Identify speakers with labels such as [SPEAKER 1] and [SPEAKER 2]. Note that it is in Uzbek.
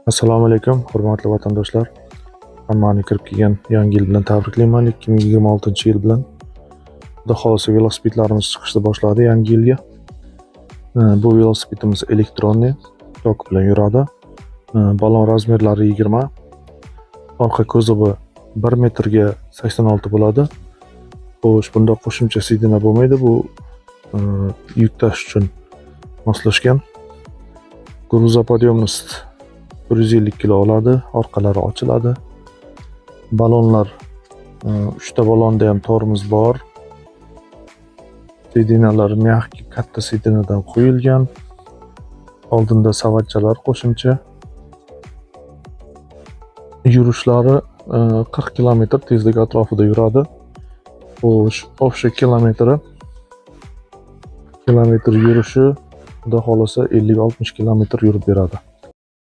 [SPEAKER 1] Assalomu alaykum, hurmatli vatandoshlar. Hammani kirib kelgan yangi yil bilan tabriklayman, 2026-yil bilan. Xudo xohlasa, velosipedlarimiz chiqishni boshladi yangi yilga. Bu velosipedimiz электронный, tok bilan yuradi. Balon размер lari 20. Orqa kuzovi 1 metrga 86 bo'ladi. Xo'sh, bunda qo'shimcha сиденье bo'lmaydi. Bu yuk tashish uchun moslashgan. Грузоподъемность 150 kilo oladi, orqalari ochiladi. Balonlar, 3 ta balonda ham tormoz bor. Сиденья lar мягкий, katta сиденья dan qo'yilgan. Oldinda savatchalar qo'shimcha. Yurishlari 40 kilometr tezlik atrofida yuradi. Xo'sh, общий kilometr yurishi, Xudo xohlasa, 50-60 kilometr yurib beradi.